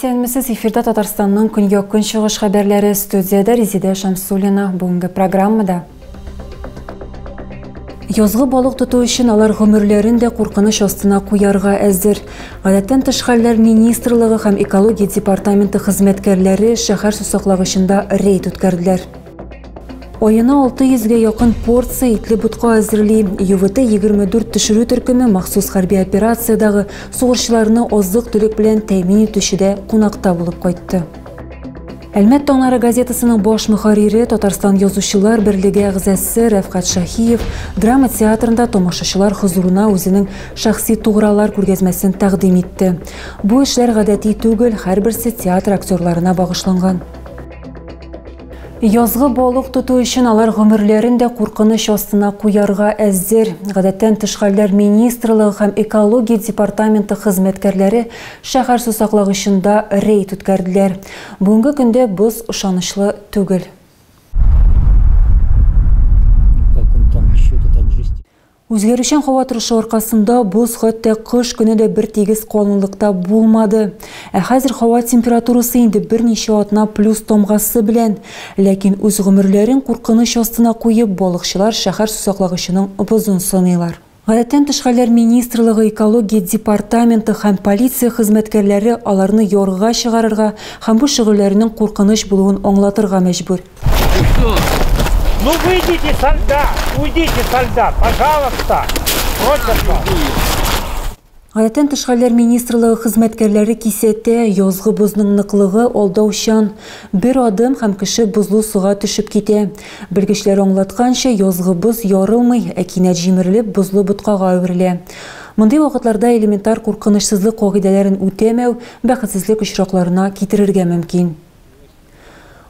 Исәнмесез, эфирда Татарстанның көньяк-көнчыгыш хәбәрләре, студиядә Резидә Шамсуллина. Бүгенге программада Язгы балык тоту өчен алар гомерләрен дә куркыныч астына куярга әзер. Гадәттән тыш хәлләр министрлыгы һәм экология департаменты хезмәткәрләре шәһәр сусаклагычында рейд үткәрделәр. Аена 600 гә якын порция итле ботка әзерли. ЮВТ-24 төшерү төркеме махсус хәрби операциядәге сугышчыларны азык-төлек белән тәэмин итүчедә кунакта булып кайтты. Әлмәт таңнары газетасының баш мөхәррире, Татарстан Язучылар берлеге әгъзасы Рәфкать Шаһиев драма театрында тамашачылар хозурына үзенең шәхси тугралар күргәзмәсен тәкъдим итте. Бу эшләр гадәти түгел, һәрберсе театр актерларына багышланган. Язгы балык тоту өчен алар гомерләрен дә куркыныч астына куярга әзер. Гадәттән тыш хәлләр министрлыгы һәм экология департаменты хезмәткәрләре шәһәр сусаклагычында рейд үткәрделәр. Бүгенге көндә боз ышанычлы түгел. Үзгәрүчән һава торышы аркасында боз хәтта кыш көне дә бер тигез калынлыкта булмады. Ә хәзер һава температурасы инде берничә атна плюс тамгасы белән. Ләкин үз гомерләрен куркыныч астына куеп, балыкчылар шәһәр сусаклагычының бозын сыныйлар. Гадәттән тыш хәлләр министрлыгы, экология департаменты һәм полиция хезмәткәрләре аларны ярга чыгарырга һәм бу шөгыльләренең куркыныч булуын аңлатырга мәҗбүр. Ну выйдите со льда, уйдите со льда, пожалуйста, просят вас. Гадәттән тыш хәлләр министрлыгы хезмәткәрләре кисәтә, язгы бозның ныклыгы алдаучан. Бер адым һәм кеше бозлы суга төшеп китә. Белгечләр аңлатканча, язгы боз ярылмый, ә кинәт җимерелеп бозлы боткага әверелә. Мондый вакытларда элементар куркынычсызлык кагыйдәләрен үтәмәү бәхетсезлек очракларына китерергә мөмкин.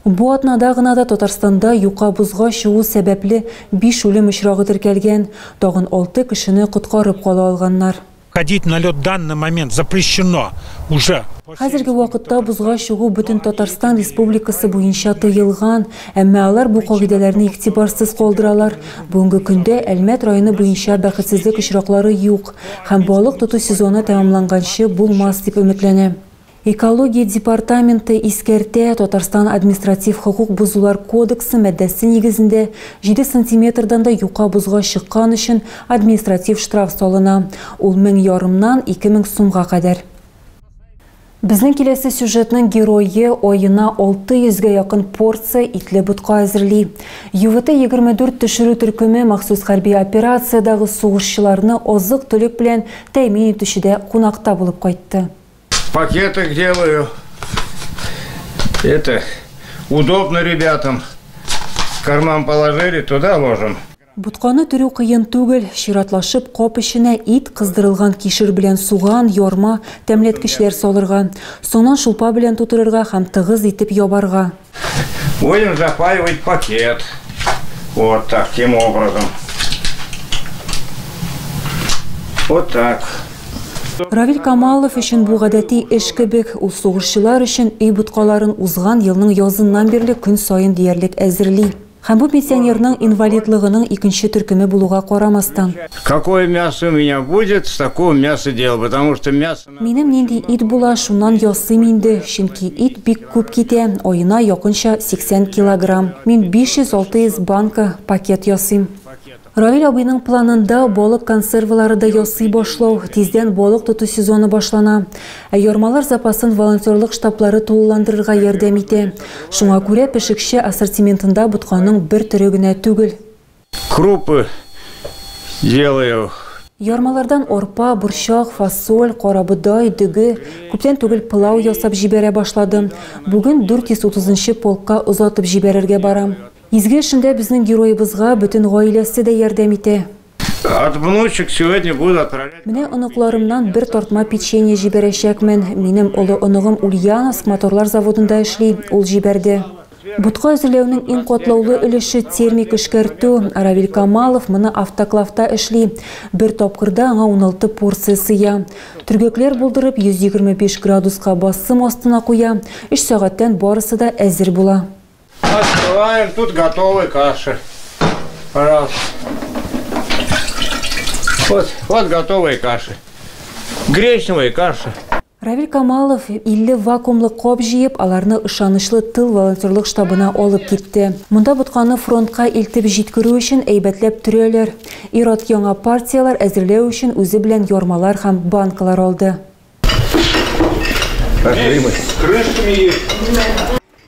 Бу атнада гына да Татарстанда юка бозга чыгу сәбәпле 5 үлем очрагы теркәлгән. Тагын 6 кешене коткарып кала алганнар. Ходить на лед в данный момент запрещено уже. Хәзерге вакытта бозга чыгу бөтен Татарстан Республикасы буенча тыелган, әмма алар бу кагыйдәләрне игътибарсыз калдыралар. Бүгенге көндә Әлмәт районы буенча бәхетсезлек очраклары юк һәм балык тоту сезоны тәмамланганчы булмас дип өметләнә. Экология департаменты искәртә, Татарстан административ хокук бозулар кодексы маддәсе нигезендә 7 сантиметрдан да юка бозга чыккан өчен административ штраф салына. Ул 1500-нан 2000 сумга кадәр. Безнең киләсе сюжетның герое аена 600 гә якын порция итле ботка әзерли. ЮВТ-24 төшерү төркеме махсус хәрби операциядәге сугышчыларны азык-төлек белән тәэмин итүчедә кунакта булып кайтты. Пакеты делаю. Это удобно ребятам. В карман положили, туда ложим. Ботканы төрү кыен түгел. Чиратлашып кап эченә ит, кыздырылган кишер белән суган, ярма, тәмләткечләр салырга. Соңыннан шулпа белән тутырырга һәм тыгыз итеп ябарга. Будем запаивать пакет. Вот таким образом. Вот так. Равил Камалов өчен бу гадәти эш кебек. Ул сугышчылар өчен өй боткаларын узган елның языннан бирле көн саен диярлек әзерли. Һәм бу пенсионерның инвалидлыгының икенче төркеме булуга карамастан. Какое мясо у меня будет, с такого мяса делал, потому что мясо... Минем нинди ит була, шуннан ясыйм инде, чөнки ит бик күп китә, аена якынча 80 килограмм. Мин 500-600 банка пакет ясыйм. Равил абыйның планында балык консервалары да ясый башлау. Тиздән балык тоту сезоны башлана. Ә ярмалар запасын волонтерлык штаблары тулыландырырга ярдәм итә. Шуңа күрә пешекче ассортиментында ботканың бер төре генә түгел. Крупы делаю. Ярмалардан арпа, борчак, фасоль, карабодай, дөге, күптән түгел пылау ясап җибәрә башладым. Бүген 430 полкка озатып җибәрергә барам. Изге эшендә безнең героебызга бөтен гаиләсе дә ярдәм итә. От внучек сегодня буду отправлять. Менә оныкларымнан бер тартма печенье җибәрәчәкмен. Минем олы оныгым Ульяновск моторлар заводында эшли, ул җибәрде. Ботка әзерләүнең иң катлаулы өлеше термик эшкәртү. Равил Камалов моны автоклавта эшли. Бер тапкырда аңа 16 порция сыя. Төргәкләр булдырып 125 градуска басым астына куя. 3 сәгатьтән барысы да әзер була. Открываем, тут готовые каши. Пожалуйста. Вот готовые каши. Гречневые каши. Равил Камалов 50 вакуумлы кап җыеп, аларны ышанычлы тыл волонтерлык штабына алып китте. Монда ботканы фронтка илтеп җиткерү өчен әйбәтләп төрәләр. Ир-ат яңа партияләр әзерләү өчен үзе белән ярмалар һәм банкалар алды.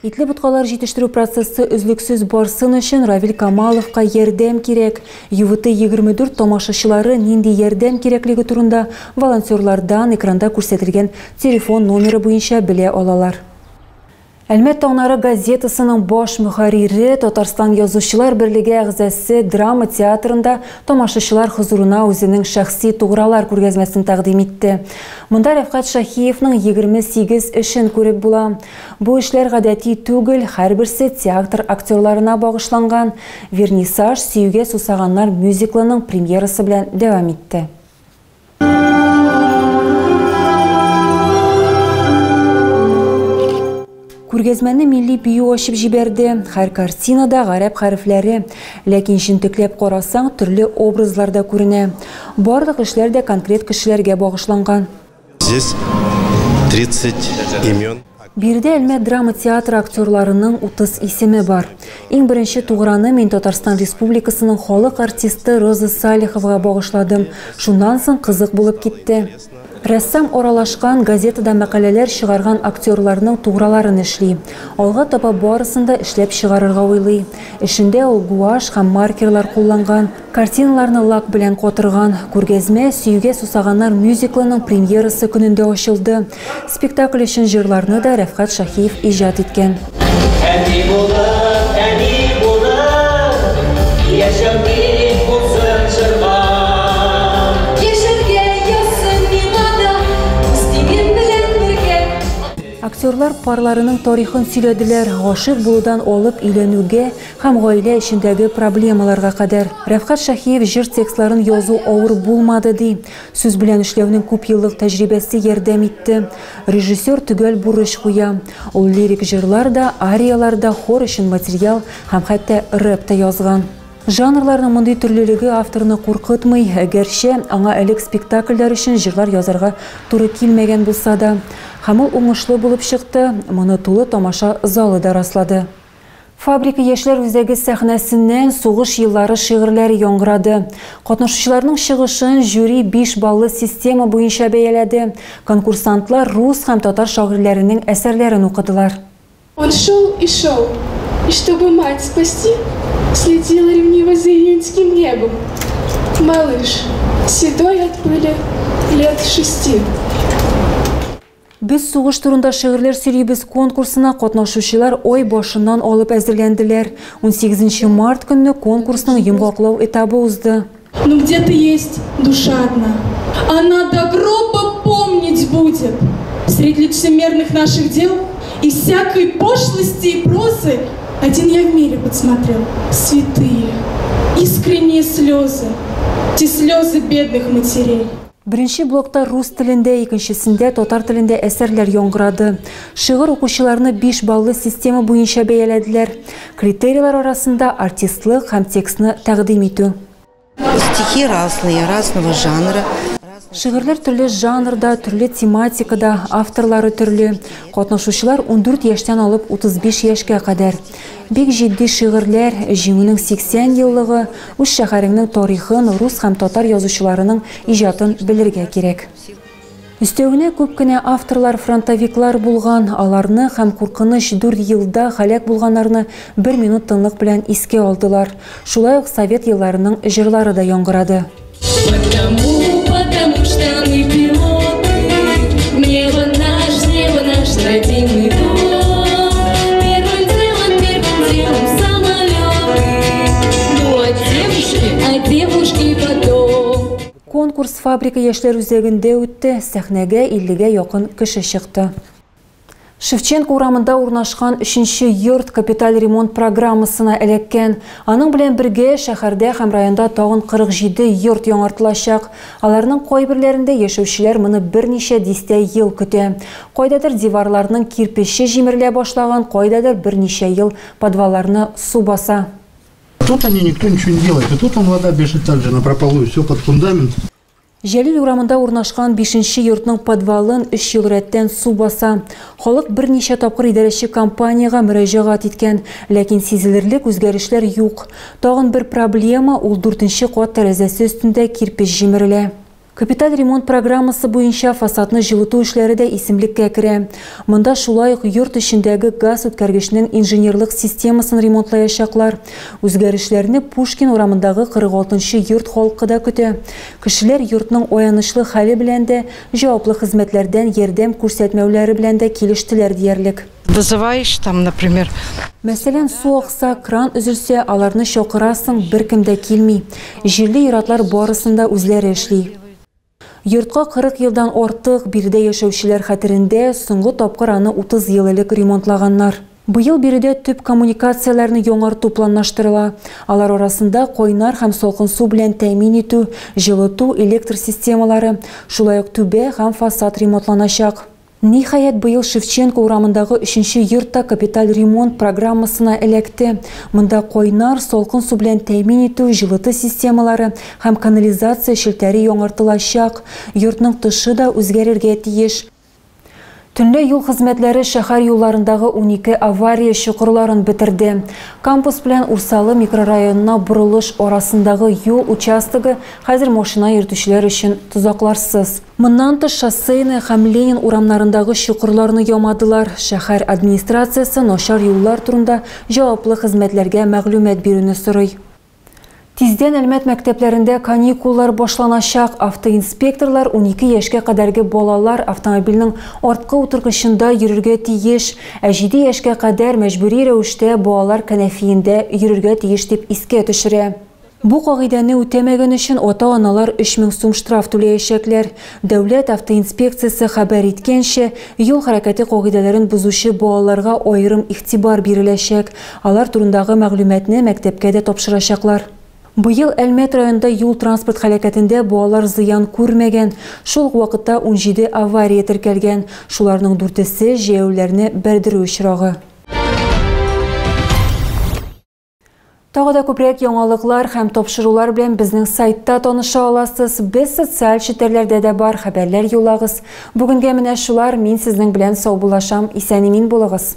Итле боткалар җитештерү процессы өзлексез барсын өчен Равил Камаловка ярдәм кирәк. ЮВТ-24 тамашачылары нинди ярдәм кирәклеге турында волонтерлардан экранда күрсәтелгән телефон номеры буенча белә алалар. Әлмәт таңнары газетасының баш мөхәррире, Татарстан Язучылар берлеге әгъзасы драма театрында тамашачылар хозурына үзенең шәхси тугралар күргәзмәсен тәкъдим итте. Монда Рәфкать Шаһиевның 28 эшен күреп була. Бу эшләр гадәти түгел, һәрберсе театр актерларына багышланган. Вернисаж Сөюгә сусаганнар мюзиклының премьерасы белән дәвам итте. Күргәзмәне милли бию ачып җибәрде. Һәр картинада гарәп хәрефләре, ләкин җентекләп карасаң, төрле образлар да күренә. Барлык эшләр дә конкрет кешеләргә багышланган. Здесь 30 имен. Биредә Әлмәт драма театры актерларының 30 исеме бар. Иң беренче туграны мин Татарстан Республикасының халык артисты Роза Салиховага багышладым. Шуннан соң кызык булып китте. Рәссам аралашкан, газетада мәкаләләр чыгарган актерларның туграларын эшли. Алга таба барысын да эшләп чыгарырга уйлый. Эшендә ул гуашь һәм маркерлар кулланган, картиналарны лак белән катырган. Күргәзмә Сөюгә сусаганнар мюзиклының премьерасы көнендә ачылды. Спектакль өчен җырларны да Рәфкать Шаһиев иҗат иткән. Әни булып, әни булып, яшәү бик булсын җырга. Яшәргә язсын миңа да, үз тиңем белән бергә. Актерлар парларының тарихын сөйләделәр, гашыйк булудан алып өйләнүгә һәм гаилә эчендәге проблемаларга кадәр. Рәфкать Шаһиев җыр текстларын язу авыр булмады ди. Сүз белән эшләүнең күп еллык тәҗрибәсе ярдәм итте. Режиссер төгәл бурыч куя. Ул лирик җырлар да, ариялар да, хор өчен материал һәм хәтта рэп та язган. Жанрларның мондый төрлелеге авторны куркытмый, гәрчә аңа элек спектакльләр өчен җырлар язарга туры килмәгән булса да. Һәм ул уңышлы булып чыкты, моны тулы тамаша залы да раслады. Фабрика яшьләр үзәге сәхнәсеннән сугыш еллары шигырьләре яңгырады. Катнашучыларның чыгышын жюри 5 баллы система буенча бәяләде. Конкурсантлар рус һәм татар шагыйрьләренең әсәрләрен укыдылар. Он шел и шел, и чтобы мать спасти, следила ревниво за июньским небом. Малыш, седой от пыли, лет 6. Без сугыш турында шигырьләр сөйлибез конкурсына катнашучылар ай башыннан алып әзерләнделәр. 18 март көнне конкурсның йомгаклау этабы узды. Но где-то есть душа одна. Она до гроба помнить будет. Среди лицемерных наших дел и всякой пошлости и прозы один я в мире подсмотрел. Святые, искренние слезы, те слезы бедных матерей. Беренче блокта рус телендә, икенчесендә татар телендә әсәрләр яңгырады. Шигырь укучыларны 5 баллы система буенча бәяләделәр. Критерийлар арасында артистлык һәм текстны тәкъдим итү. Стихи разные, разного жанра. Шигырьләр төрле жанрда, төрле тематикада, авторлары төрле. Катнашучылар 14 яшьтән алып 35 яшькә кадәр. Бик җитди шигырьләр, Җиңүнең 80 еллыгы, үз шәһәреңнең тарихын, рус һәм татар язучыларының иҗатын белергә кирәк. Өстәвенә күп кенә авторлар фронтовиклар булган, аларны һәм куркыныч 4 елда һәлак булганнарны бер минут тынлык белән искә алдылар. Шулай ук совет елларының җырлары да яңгырады. Потому, потому что мы пилоты, небо наш родимый дом. Первым делом самолеты, ну а девушки потом. Конкурс фабрика яшьләр үзәгендә үтте, сәхнәгә 50-гә якын кеше чыкты. Шевченко урамында урнашкан 3нче йорт капиталь ремонт программасына эләккән. Аның белән бергә шәһәрдә һәм районда тагын 47 йорт яңартылачак. Аларның кайберләрендә яшәүчеләр моны берничә дистә ел көтә. Кайдадыр диварларның кирпече җимерелә башлаган, кайдадыр берничә ел подвалларны су баса. Тут они никто ничего не делает. И тут он вода бежит также на прополую, все под фундамент. Җәлил урамында урнашкан 5нче йортның подвалын 3 ел рәттән су баса. Халык берничә тапкыр идарәче компаниягә мөрәҗәгать иткән, ләкин сизелерлек үзгәрешләр юк. Тагын бер проблема – ул 4нче кат тәрәзәсе өстендә кирпеч җимерелә. Капиталь ремонт программасы буенча фасадны җылыту эшләре дә исемлеккә керә. Монда шулай ук йорт эчендәге газ үткәргечнең инженерлык системасын ремонтлаячаклар. Үзгәрешләрне Пушкин урамындагы 46нчы йорт халкы да көтә. Кешеләр йортның аянычлы хәле белән дә, җаваплы хезмәтләрдән ярдәм күрсәтмәүләре белән дә килештеләр диярлек. Вызываешь там, например. Мәсәлән, су акса, кран өзелсә, аларны чакырасың, беркем дә килми. Җирле ир-атлар барысын да үзләре эшли. Йортка 40 елдан артык, биредә яшәүчеләр хәтерендә соңгы тапкыр аны 30 ел элек ремонтлаганнар. Быел биредә төп коммуникацияләрне яңарту планлаштырыла. Алар арасында кайнар һәм салкын су белән тәэмин итү, җылыту, электр системалары, шулай ук түбә һәм фасад ремонтланачак. Ниһаять, быел Шевченко урамындагы 3нче йортта капиталь ремонт программасына эләкте. Монда кайнар, салкын су белән тәэмин итү, җылыту системалары һәм канализация челтәре яңартылачак. Йортның тышы да үзгәрергә тиеш. Төнлә юл хезмәтләре шәһәр юлларындагы 12 авария чокырларын бетерде. Кампус белән Урсалы микрорайонына борылыш арасындагы юл участогы хәзер машина йөртүчеләр өчен тозакларсыз. Моннан тыш Шоссейная һәм Ленин урамнарындагы чокырларны ямадылар. Шәһәр администрациясе начар юллар турында җаваплы хезмәтләргә мәгълүмат бирүне сорый. Тиздән Әлмәт мәктәпләрендә каникуллар башланачак. Автоинспекторлар 12 яшькә кадәрге балалар автомобильнең арткы утыргычында йөрергә тиеш, ә 7 яшькә кадәр мәҗбүри рәвештә балалар кәнәфиендә йөрергә тиеш дип искә төшерә. Бу кагыйдәне үтәмәгән өчен ата-аналар 3000 сум штраф түләячәкләр. Дәүләт автоинспекциясе хәбәр иткәнчә, юл хәрәкәте кагыйдәләрен бозучы балаларга аерым игътибар биреләчәк. Алар турындагы мәгълүматны мәктәпкә дә тапшырачаклар. Быел Әлмәт районында юл-транспорт һәлакәтендә балалар зыян күрмәгән. Шул ук вакытта 17 авария теркәлгән. Шуларның 4-се җәяүләрне бәрдерү очрагы. Тагы да күбрәк яңалыклар һәм тапшырулар белән безнең сайтта таныша аласыз. Без социаль челтәрләрдә дә бар, хәбәрләр юллагыз. Бүгенгә менә шулар, мин сезнең белән саубуллашам. Исән-имин булыгыз.